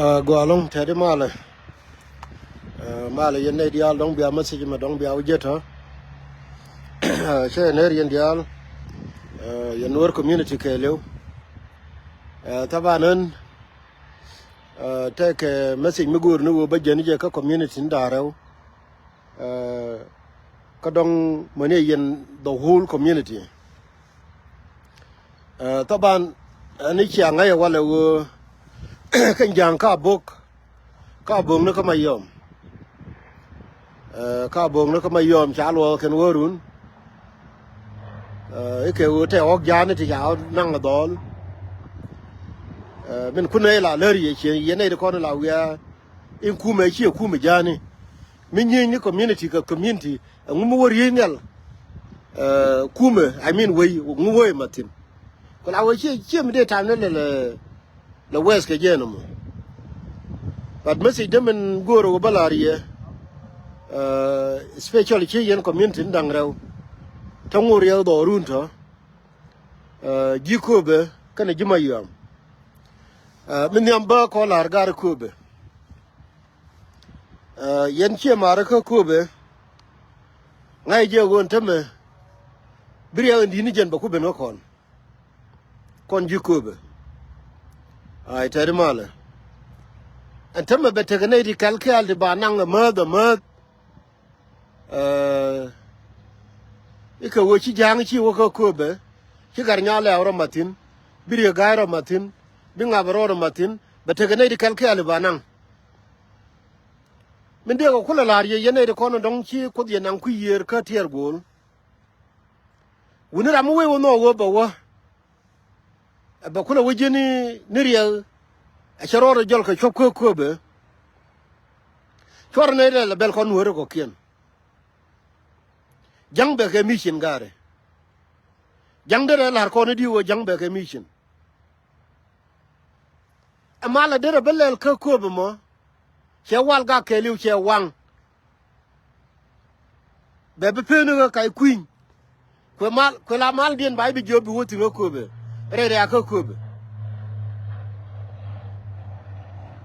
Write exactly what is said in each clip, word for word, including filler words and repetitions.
Aa, gɔaa ɛlɔ̱ŋ tɛt i̱ malɛ. Aa, malɛ yɛn nɛy diaal dɔ̱ŋ bia message mɛ dɔ̱ŋ bia wä jiɛt tɔ̱. Aa, cä yɛn ner yɛn diaal. Aa, yɛn Nuɔr community kɛɛliw. Aa, thaban ɣän, aa, tɛkɛ message mi go̱o̱r ni ɣöö bä jiɛn jɛ kä community ni da̱ŋ rɛw. Aa, kä dɔ̱ŋ mäni yɛn the whole community. Aa, thaban, aa, ni cia ŋäc ɛ walɛ ɣöö kä ja̱a̱ŋ ka bok, ka bok ni kä Mayɔm. Aa, ka bok ni kä Mayɔm ca luɔɔk kɛn wä run. Aa, ikɛ ɣöö tɛ ɣɔk ja̱a̱ni ti ca ɣɔk naŋ ɛ dhɔl. Aa, min kunɛ ila lär yɛ ciɛ yɛn nɛy ti kɔn ila wiaa in kumɛ ciɛ kumɛ ja̱a̱ni. Mi nyieny ni community kɛ community, ɛŋu mi wä riey nhial? Ɛ, kumɛ, I mean, wei, ŋu wä imathin? Ku la wä ciɛ, ciɛ mi dee tam ni lɛ, lɛ, lɛ wɛth kɛ jɛ nɔmɔ. But message dee min go̱o̱r wä bä la̱r yɛ, ɛ, especially ciɛ yɛn community ni da̱ŋ rɛw. Tä ŋu riɛk dhɔrun tɔ̱, ɛ, ji̱ Köpɛ kɛnɛ ji̱ Mayɔm. Ɛ, mi nhiam bä kɔ la̱r gar Köpɛ. Aa, yɛn ciɛ maarä kä Köpɛ. Ŋa̱c jɛ ɣöö ɛn tämɛ bi riɛk in di̱t ni jɛn bɛ ku ben kä kɔn. Kɔn ji̱ Köpɛ. Ay, tɛt i̱ malɛ. Ɛn tämɛ bɛ tekɛ nɛy ti kɛl kɛɛl ti ba naŋ amäth amäth. Aa, ikɛ ɣöö ci ja̱a̱ŋ ci wä kä Köpɛ. Ci gat nyal lɛɛw rɔ mathin. Bi riek ga̱a̱c rɔ mathin. Bi ŋap rɔ rɔ mathin. Bɛ tekɛ nɛy ti kɛl kɛɛl ti ba naŋ. Min dee kɛ kulɛ la̱r yɛ yɛn nɛy ti kɔn dɔ̱ŋ ci Kuoth yɛ naŋ kui̱ yiëër kä tiɛɛr guɔ̱ɔ̱l. Wuni ram mi wee wä nhɔk wä bɛ wä. Ɛ bɛ kulɛ wä ji̱n ni riɛk. Ɛ cɛ rɔɔdɛ jɔl kɛ cuɔp kä Köpɛ. Cuɔr nɛy rɛl ɛ bɛl kɔn nueeri kɔ̱kiɛn. Ja̱ŋ bɛ kɛ mission ga̱a̱rɛ. Ja̱ŋ derɛ la̱r kɔn i̱di wä ja̱ŋ bɛ kɛ mission. Ɛ mal a derɛ bä lɛl kä Köpɛ mɔ. Cɛ wal gak kɛɛliw cɛ waŋ. Bɛ bi peni ɣä kac kui̱ny. Kuɛ mal, kuɛ la maldiɛn ba i̱ bi jiöp bi wä thi̱n kä Köpɛ. Rɛy rɛ̈ɛ̈k kä Köpɛ.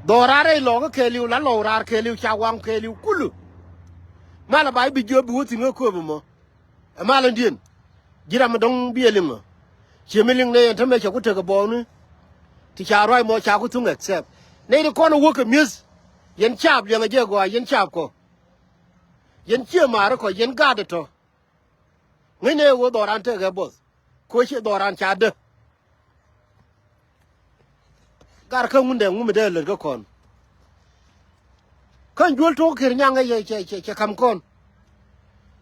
Dhɔɔr raar rɛy lɔɔk kä kɛɛliw la lɔw raar kɛɛliw ca waŋ kɛɛliw kulu. Mal a ba i̱ bi jiöp bi wä thi̱n kä Köpɛ mɔ. Ɛ maländiɛn. Ji̱ ram mi dɔ̱ŋ bi ɛ liŋ ɔ. Ciɛ mi liŋ nɛ yɛn tämɛ cɛ ku tekɛ bɔɔkni. Ti ca ruac mɔ ca ku thuŋ accept. Nɛy ti kɔn ɛ wäkɛ mi̱eth. Yɛn caap liɛŋɛ jɛ gɔaa yɛn caap kɔ. Yɛn ciɛ maari kɔ yɛn gaat ɛ tɔ. Ŋäcnɛ ɛ ɣöö dhɔran tekɛ buɔth. Koci dhɔran ca dee. Gar kä Ŋundɛ ŋu mi dee lät kä kɔn. Kä Juɔl Tok Kiir Nyaŋ ɛ cɛ, cɛ, cɛ, cɛ ka̱m kɔn.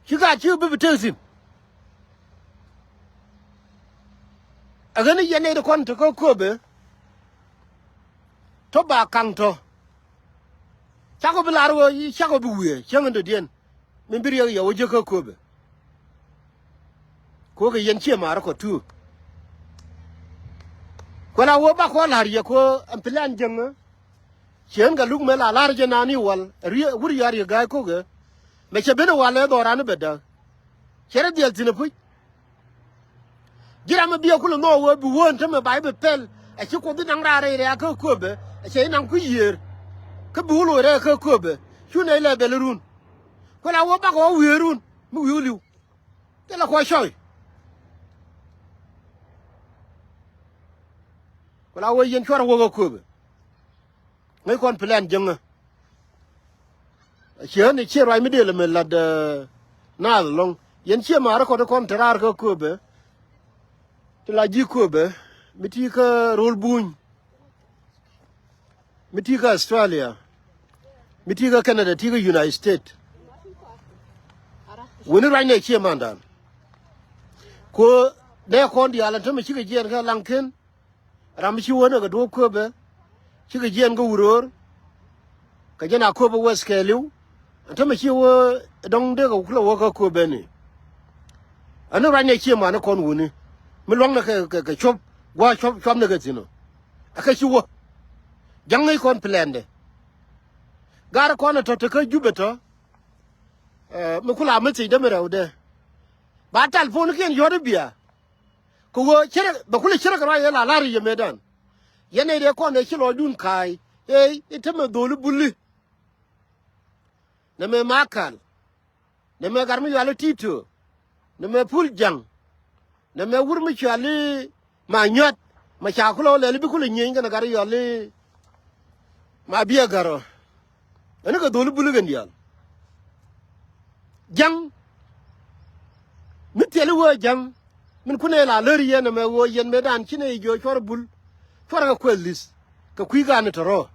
Ci gaat ci bi bi tek thi̱n. Ɛ ɣän i̱ yɛn nɛy ti kɔn te kä Köpɛ. Tɔ ba kaŋ tɔ. Cakɔ bi lar ɣöö i̱ cakɔ bi wiee cäŋ in dɔ̱diɛn. Min bi riɛk yɛ wä jiäk kä Köpɛ. Kuäkɛ yɛn ciɛ maarä kɔ tuuk. Kuɛ la wä bakɔ la̱r yɛ kuä ɛn plan jäŋä. Ciɛ ɣän kɛ luk mɛ la la̱r jɛ naan i̱ wal ɛ wur ya̱r yɛ ga̱a̱c ko̱kɛ. Mɛ cɛ ben ɛ wal ɛ dhɔran i̱ bɛ däk. Cɛ rɛ dhiɛl thi̱n ɛ puc. Ji̱ ram mi biɛ kulɛ nhɔk wee bi wään tämɛ ba i̱ bi pɛl. Ɛ ci Kuoth i̱ naŋ raar rɛy rɛ̈ɛ̈k kä Köpɛ ɛ cɛ i̱ naŋ kui̱ yiëër. Kä bi wä loc rɛy kä Köpɛ cu nɛy lɛ bɛl irun. Kuɛ la wä bakɔ wä wiëërun mi wi̱i̱ wä li̱w. Thilɛ kuɔ cɔy. Kuɛ la wä yɛn cuarɛ wä kä Köpɛ. Ŋäc kɔn plan jäŋä. Ciɛ ɣän i̱ ciɛ ruac mi dee lɛ mi la̱t naath ɛlɔ̱ŋ. Yɛn ciɛ maarä kɔn i̱ kɔn te raar kä Köpɛ. Ti la ji̱ Köpɛ mi ti kä Rol Buny. Mi ti kä Australia. Mi ti kä Canada ti kä United States. Weni ruacnɛ ciɛ mandan. Ko dee kɔn diaal ɛn tämɛ cikɛ jiɛɛn kä Laŋken. Ram mi ci wä ni kɛ duɔ̱ɔ̱p Köpɛ. Cikɛ jiɛɛn kä Wuror. Kɛ jɛn a Köpɛ West kɛɛliw. Ɛn tämɛ ci wä dɔ̱ŋ dee kɛ kulɛ wä kä Köpɛ ni. Ɛn ni ruacnɛ ciɛ mani kɔn wuni. Mi lua̱ŋnɛ kɛ, kɛ, kɛ cuɔp. Gua̱a̱ cuɔp, cuɔpnɛ kɛ thi̱n ɔ. Ɛ kɛ ci wä. Ja̱ŋ ŋäc kɔn plɛndɛ. Gar kɔn ɛ tɔ̱ te kä Jubɛ tɔ̱. Ɛ, mi kula mi thiecdä mi rɛwdɛ. Ba talponikiɛn yɔ̱t i̱ bia. Kɛ ɣöö ce̱t bɛ kulɛ ce̱t kɛ ruac yɛ la la̱r yɛ mëëdan. Yɛn nɛy dee kɔn ɛ ci lɔcdun ka̱a̱c. Ey, i̱ tämɛ dholi buli. Nɛmɛ Makal. Nɛmɛ gat mi yuali Tito. Nɛmɛ Pul Jaŋ. Nɛmɛ wur mi cuali ma nyuat. Ma ca kulɔ lɛli bi kulɛ nyieny kɛnɛ gat yuali. Ma biɛ gat rɔ. Ɛn kɛ dholi buli kɛn diaal. Jaŋ. Mi thil i̱ wee Jaŋ. Min kunɛ la lär yɛn ɛmɛ wee yɛn mëë dan cinɛ i̱ jiɔ cuɔr bul. Cuɔr kɛ kuɛth li̱th. Kɛ kui̱ gaani tɔ̱rɔ̱.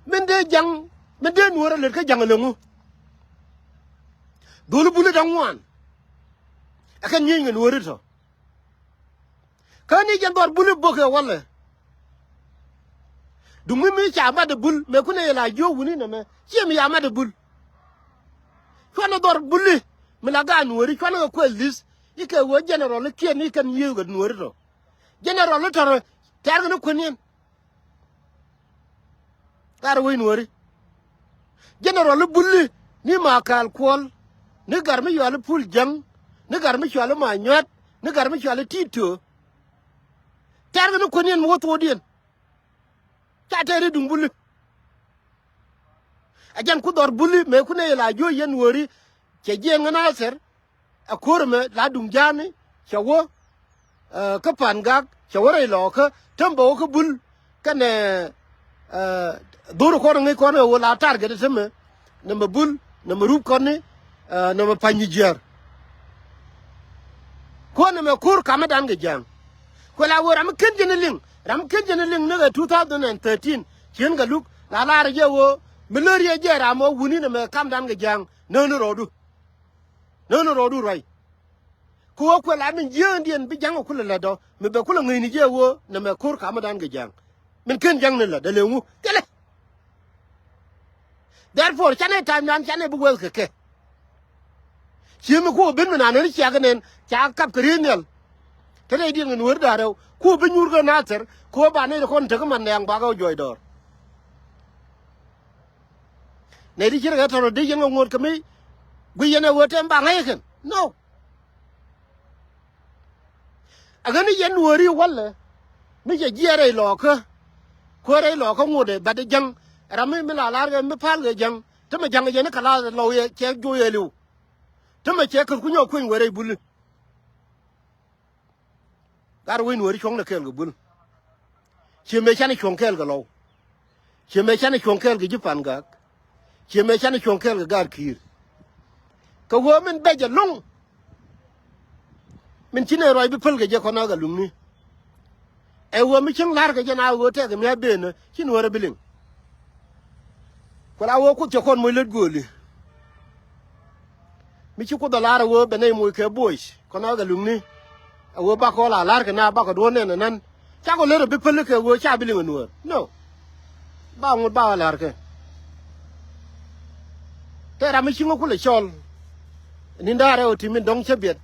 Min dee Jaŋ. Min dee Nuɔ̱ɔ̱r ɛ lät kä Jaŋ ɛ lɛ ŋu. Dholi buli da̱ŋ ŋuan. Ɛ kɛn nyieny kɛ Nuɔ̱ɔ̱ri tɔ̱. Kä ni jɛn dhɔr bul i̱ bok ɛ walɛ. Duŋ mi mi ca mat ɛ bul mëë kunɛ yɛ la jiök wuni nɛmɛ ciɛ mi ya mat ɛ bul. Cuanɛ dhɔr buli mi la gaat Nuɔ̱ɔ̱ri cuanɛ kɛ kuɛth li̱th i̱ kɛ ɣöö jɛnɛrɔl i̱ kiɛn i̱ kɛn yiëëk ɛ Nuɔ̱ɔ̱ri tɔ̱. Jɛnɛrɔl i̱ tɔ̱rɔ tɛ̈rkɛ ni kuän yɛn. Gat wec Nuɔ̱ɔ̱ri. Jɛnɛrɔl i̱ buli ni Makal Kuɔl ni gat mi cuali Pul Jaŋ ni gat mi cuali ma nyuat ni gat mi cuali Tito. Tɛ̈rkɛ ni kuän yɛn mi wä thuɔɔdiɛn. Ca tɛɛri duŋ buli. Ɛ jɛn ku dhɔr buli mëë kunɛ yɛ la jiök yɛn Nuɔ̱ɔ̱ri. Cɛ jiɛɛn ŋä Nathɛr. Ɛ ko̱r ɛmɛ la duŋ ja̱a̱ni cɛ wä. Kä Pan Gak cɛ wä rɛy lɔɔkä täm bɛ wä kä bul kɛnɛ dhor kɔn ŋäc kɔn ɛ wä la target tämɛ. Nɛmɛ bul nɛmɛ rup kɔn ni nɛmɛ pa̱ny ji̱ jiäär. Kuɔn nɛmɛ ko̱r kamä dan kɛ ja̱a̱ŋ. Kuɛ la wä ram mi ken jɛn liŋ ram mi ken jɛn liŋ ni kɛ two thousand and thirteen. Cien kɛ luk la lar jɛ wä mi lär yɛ jɛ ram wä wuni nɛmɛ kamdan kɛ ja̱a̱ŋ. Nööni rɔɔdu. Nööni rɔɔdu ruac. Kɛ ɣöö kuɛ la min jiääŋdiɛn bi ja̱ŋ ɛ kulɛ lätdɔ mi bɛ kulɛ ŋäcni jɛ ɣöö nɛmɛ ko̱r kamädan kɛ ja̱ŋ. Min ken ja̱ŋni lät ɛ lëŋu thilɛ. Therefore canɛ ta̱a̱mdan canɛ bi wɛl kɛ kɛ. Cië mi kuɔ ben mi nan ɣän ciak nɛn ca kap kɛ ri̱i̱n nhial. Te rɛydiɛn kɛ nueeri da̱a̱r rɛw kuɔ bi nyuur kɛ Nathɛr kɛ ɣöö ba nɛy ti kɔn tek i̱ man nɛɛŋ bakɛ ɣä juɔc dɔɔr. Nɛy ti ci rɛ kɛ tɔ̱rɔ dee yɛn kɛ ŋuɔ̱t kɛ mi guic yɛn ɛ ɣöö tɛm ba ŋäc kɛn. No. Ɛ ɣän ni yɛn nuɔ̱ɔ̱ri walɛ mi cɛ jiɛɛr rɛy lɔɔkä. Kuäär rɛy lɔɔkä ŋotdɛ bat ɛ ja̱ŋ. Ram mi mi la la̱r kɛ mi pa̱a̱l kɛ ja̱ŋ. Tämɛ ja̱ŋ yɛn ni kɛ la lɔw yɛ cɛ juɔy yɛ li̱w. Tämɛ cɛ kär ku nyɔk kueny wee rɛy buli. Gat wec nuɔ̱ɔ̱ri cuɔ̱ŋnɛ kɛɛl kɛ bul. Ciɛ mëë canɛ cuɔ̱ŋ kɛɛl kɛ lɔw. Ciɛ mëë canɛ cuɔ̱ŋ kɛɛl kɛ ji̱ Pan Gak. Ciɛ mëë canɛ cuɔ̱ŋ kɛɛl kɛ gaat ki̱i̱r. Kɛ ɣöö min bɛc ɛlɔ̱ŋ. Min ci nɛy ruac bi päl kɛ jɛ kɔn a kɛ luŋni. Ɛ ɣöö mi cieŋ la̱r kɛ jɛ na ɣöö tɛkɛ mi a benä ci nuɔ̱ɔ̱rä bi liŋ. Ku la ɣöö Kuoth cɛ kɔn moc lät gööli. Mi ci Kuoth a la̱r ɛ ɣöö bɛ nɛy moc kɛ boc kɔn a kɛ luŋni. Ɛ ɣöö bakɔ la la̱r kɛ na bakɔ duɔ̱ɔ̱r nɛn ɛnan. Cakɔ lät ɛ bi päl kɛ ɣöö ca bi liŋ ɛ nuäär. No. Ba ŋot ba ɣä la̱r kɛ. Tɛ ram mi ci ŋä kulɛ cɔl. Ni nda̱a̱r ɛ ɣöö ti min dɔ̱ŋ cä biɛt.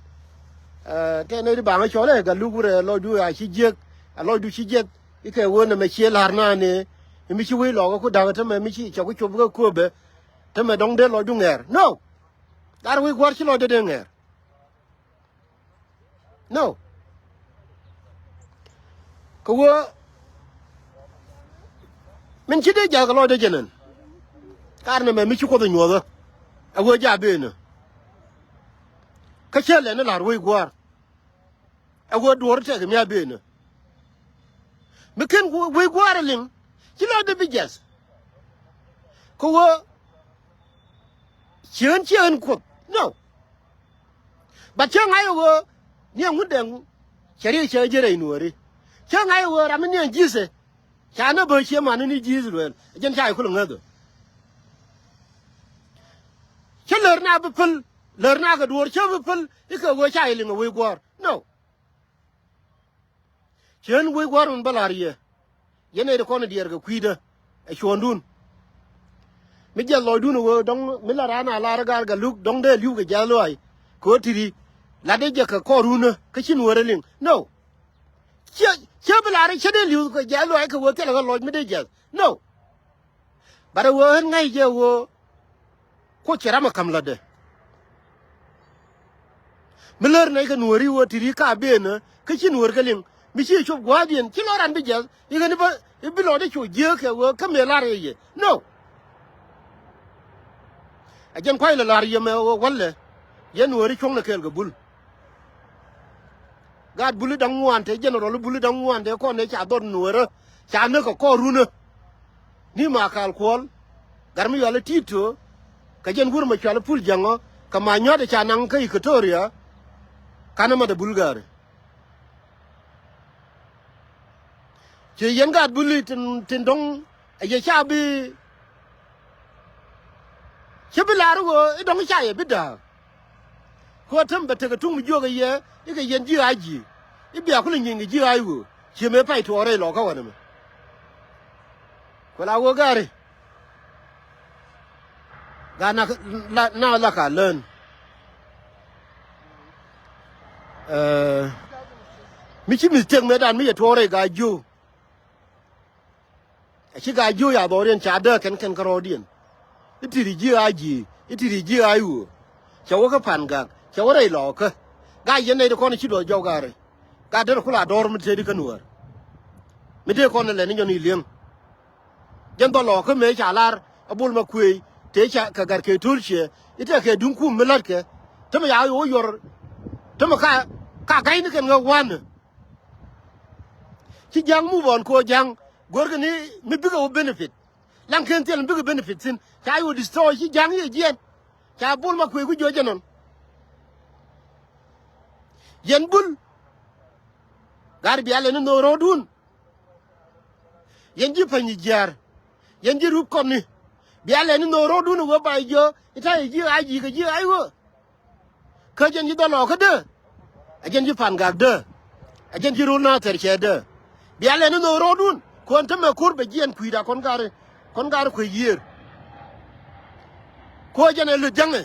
Ɛ tɛ nɛy ti ba ŋä cɔl ɛ gat luk wurɛ lɔcdu a ci jiäk. A lɔcdu ci jiäk. Ikɛ ɣöö nɛmɛ ciɛ la̱r nani. Mi ci wec lɔɔkä ku da̱ŋ tämɛ mi ci cɛ ku cop kä kööbɛ. Tämɛ dɔ̱ŋ dee lɔcdu ŋɛɛr. No. Gat wec gua̱r ci lɔcdɛ dee ŋɛɛr. No. Kɛ ɣöö min ci dee ja̱l kɛ lɔcdä jɛn ɛn. Kar nɛmɛ mi ci Kuoth ɛ nyuɔ̱thä. Ɛ ɣöö ja̱ benä. Kä cä lɛn ni la̱r wec gua̱a̱r. Ɛ ɣöö duɔ̱ɔ̱r tɛk mi a benä. Mi ken wec gua̱a̱r ɛ liŋ ci lɔcdä bi jiath. Kɛ ɣöö ciɛ ɣän ciɛ ɣän Kuoth. No. But cä ŋa̱c ɛ ɣöö ni ɛŋu dɛŋ cɛ riɛk cɛ jɛ rɛy nuɔ̱ɔ̱ri. Cä ŋa̱c ɛ ɣöö ram mi ni ɛn ji̱thɛ ca nä bä ciɛ man ni ji̱th luɛɛl jɛn ca i̱ kulɛ ŋäthä. Cä lär na bi päl lär na kɛ duɔ̱ɔ̱r cä bi päl i̱ kɛ ɣöö ca i̱ liŋ ɛ wec gua̱a̱r. No. Cien wec gua̱r wun bä la̱r yɛ. Yɛn ɛ ti kɔn diɛɛr kɛ kui̱dä ɛ cuɔ̱ɔ̱ŋdun. Mi jiɛth lɔcdun ɛ ɣöö dɔ̱ŋ mi la raan a la̱r ɛ gaar kɛ luk dɔ̱ŋ dee li̱w kɛ jiath lɔaac. Kɛ ɣöö ti̱ti̱ lat dee jɛ kɛ kɔɔrun kä ci nuäärä liŋ. No. Ciɛ ciɛ bi la̱r cä dee li̱w kɛ jiath lɔaac kɛ ɣöö thilɛ kɛ lɔc mi dee jiath. No. Bat ɛ ɣöö ɣän ŋäc jɛ ɣöö Kuoth cɛ ram ɛ ka̱m la̱tdɛ. Mi lär nɛy kɛ nuääri ɣöö ti̱ti̱ ka benä kä ci nuäär kɛ liŋ mi ci cop gua̱a̱thdiɛn ci lɔc ran bi jiath i̱ ɣän i̱ bä I̱ bi lɔcdä cu jiääk kɛ ɣöö kä mëë la̱r yɛ yɛ. No. Ɛ jɛn kuay lɛ la̱r yɛ mɛ ɣöö wälɛ. Yɛn Nuääri cuɔ̱ŋnɛ kɛɛl kɛ Bul. Gaat Bul i̱ da̱ŋ ŋuan te, general Bul i̱ da̱ŋ ŋuan te kɔn ëë ca dhɔr Nuäärä. Ca näk kɛ kɔr runä. Ni ma Kal Kuɔl. Gat mi yual i̱ Tito. Kɛ jɛn wur mɛ cual i̱ Pul Jaŋɔ. Kɛ ma nyua̱t ɛ ca naŋ kä Equatoria. Kanɛ mat ɛ Bul gaari. Ci yɛn gaat Buli tin, tin dɔ̱ŋ ɛ yɛ ca bi, ci bi la̱r ɣöö i̱ dɔ̱ŋ ca yɛ bi da̱a̱k. Kɛ ɣöö täm bɛ tekɛ tuŋ mi jiök ɛ yɛ i̱ kɛ yɛn ji̱ a ji̱ i̱ bia kulɛ nyieny kɛ ji̱ a i̱ ɣöö ci mëë pay tuɔɔk rɛy lɔɔkä wanɛ mɛ. Kuɛ la ɣöö gaari. Gaa na, na, na la ka lään. Ɛ, mi ci mistake mëëdan mi yɛ tuɔɔk rɛy gaa jiök. Ɛ ci gaa jiök ya dhɔriɛn ca dääk kɛn kɛn kärɔɔdiɛn. I̱ ti̱ti̱ ji̱ a ji̱, i̱ ti̱ti̱ ji̱ a i̱ ɣöö. Cɛ wä kä Pan Gak, cɛ wä rɛy lɔɔkä. Gaa yɛn nɛy ti kɔn i̱ ci duɔth jɔw gaa rɛy. Gaa derɛ kula dɔ̱r mi tëëdi kä Nuäär. Mi dee kɔn ɛ lɛni nyɔn i̱ li̱eŋ. Jɛn dhɔl lɔɔkä mëë ca lar a Bol ma kuëëc tëë ca kɛ gat kɛ to̱l ciɛ i̱ tɛkɛ duŋ kum mi la̱tkɛ. Tämɛ ya wä yuɔr tämɛ ka, ka ga̱cni kɛn ɣä wanɛ. Ci ja̱ŋ move on kɛ ɣöö ja̱ŋ go̱rkɛ ni mi bikɛ wä benefit. Laŋ ken thil mi bikɛ benefit thi̱n ca yɛ wä destroy ci ja̱ŋ yɛ jiɛn. Ca Bol ma kuëëc ku jiɔ jɛ nɔn. Yɛn Bul. Ga̱r bia lɛ ni nhök ro̱o̱dun. Yɛn ji̱ Panyijiar. Yɛn ji̱ Rup Kɔni. Bia lɛ ni nhök ro̱o̱dun ɛ wee ba jiö i̱ ta̱yɛ ji̱ a ji̱ kɛ ji̱ a i̱ ɣöö. Kä jɛn ji̱ dhɔl lɔɔkä dee. Ɛ jɛn ji̱ Pan Gak dee. Ɛ jɛn ji̱ Rul Nathɛr cɛ dee. Bia lɛ ni nhök ro̱o̱dun. Kuɔn tämɛ ko̱r bɛ jiɛn kui̱da kɔn gaari, kɔn gaari kuec yiëër. Kuɔ jɛn ɛ lät ja̱ŋɛ.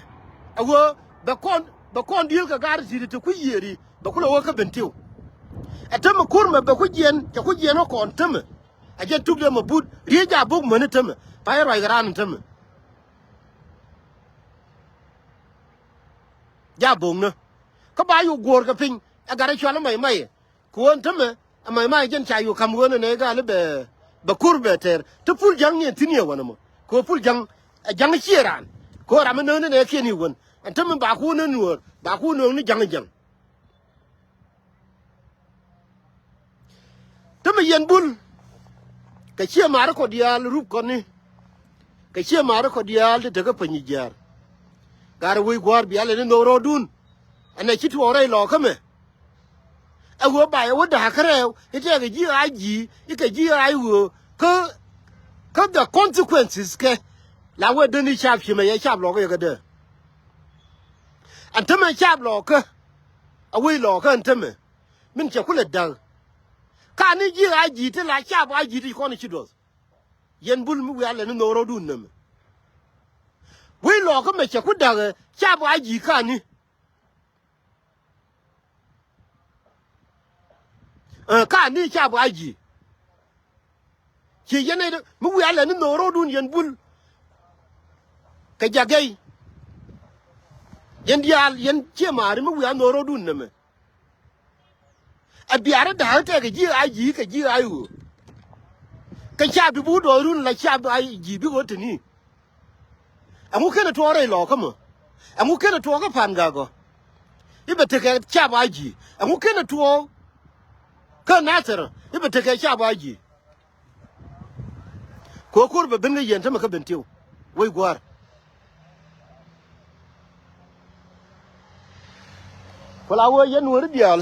Ɛ wee bɛ kɔn, bɛ kɔn di̱i̱l kɛ gaari ti̱ti̱ ti kui̱ yiëër i̱. Bɛ kulɛ wä kä Bentiu. Ɛ tämɛ kur mɛ bɛ ku jiɛn, cɛ ku jiɛn wä kɔn tämɛ. Ɛ jɛn tukdɛ mɛ but riec ja bok mäni tämɛ. Pay ruac kɛ raan tämɛ. Ja bok nä. Kä ba yu guɔ̱ɔ̱r kɛ piny ɛ gat ɛ cual ɛ Mac Mac. Kɛ ɣöö tämɛ ɛ Mac Mac jɛn ca yu ka̱m ɣöö nɛ nɛ gal i̱ bɛ, bɛ kur bɛ tɛɛr. Ti Pul Ja̱ŋ ni ɛn thi̱n yɛ wänɛ mɔ. Kɛ ɣöö Pul Ja̱ŋ ɛ ja̱ŋ ciɛ raan. Kɛ ɣöö ram mi nööŋ ni nɛ kiɛn i̱ wän. Ɛn tämɛ ba ku nööŋ ni wär, ba ku nööŋ ni ja̱ŋ ja̱ŋ. Tämɛ yɛn Bul. Kɛ ciɛ maari kɔ diaal Rup Kɔni. Kɛ ciɛ maari kɔ diaal ti tekä Panyijiar. Gaari wec gua̱a̱r bia lɛ ni nhök ro̱o̱dun. Ɛn ɛ ci tuɔɔk rɛy lɔɔkä mɛ. Ɛ ɣöö ba yɛ wä da̱a̱k kä rɛɛw i̱ tɛkɛ ji̱ a ji̱ i̱ kɛ ji̱ a i̱ ɣöö kä, kä the consequences kɛ. La wee deni cap ci mɛ yɛ cap lɔɔkä yɛ kɛ dee. Ɛn tämɛ cap lɔɔkä. A wec lɔɔkä ɛn tämɛ. Min cɛ kulɛ da̱k. Kani ji̱ a ji̱ ti la cap a ji̱ ti kɔn i̱ ci duɔth. Yɛn Bul mi wiaa lɛ ni nhök ro̱o̱dun nämɛ. Wec lɔɔkä mɛ cɛ ku da̱k ɛ cap a ji̱ kani. Ɛ, kani cap a ji̱. Ci yɛn ɛ mi wiaa lɛ ni nhök ro̱o̱dun yɛn Bul. Kɛ jak gɛy. Yɛn diaal yɛn ciɛ maari mi wiaa nhök ro̱o̱dun nämɛ. Ɛ biaarä da̱a̱k tɛkɛ ji̱ a ji̱ kɛ ji̱ a i̱ ɣöö. Kɛ cap bi bu dɔɔrun la cap a ji̱ bi ɣöö te ni. Ɛŋu kenɛ tuɔɔk rɛy lɔɔkä mɔ? Ɛŋu kenɛ tuɔɔk kä Pan Gak ɔ? I̱ bɛ tekɛ cap a ji̱. Ɛŋu kenɛ tuɔɔk kä Nathɛr i̱ bɛ tekɛ cap a ji̱. Kɛ ɣöö ko̱r bɛ ben kä yɛn tämɛ kä Bentiu. Wec gua̱a̱r. Ku la wee yɛn Nuääri diaal.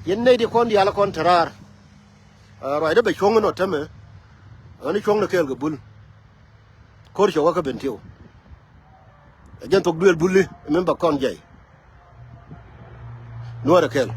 Yɛn nɛy ti kɔn diaal kɔn te raar. Ɛ, ruacdä bɛ cuɔ̱ŋ inɔ tämɛ. Ɣän i̱ cuɔ̱ŋ ni kɛɛl kɛ Bul. Ko̱r cɛ wä kä Bentiu. Ɛ jɛn thok duëël Buli min bɛ kɔn jɛy. Nuäärɛ kɛl.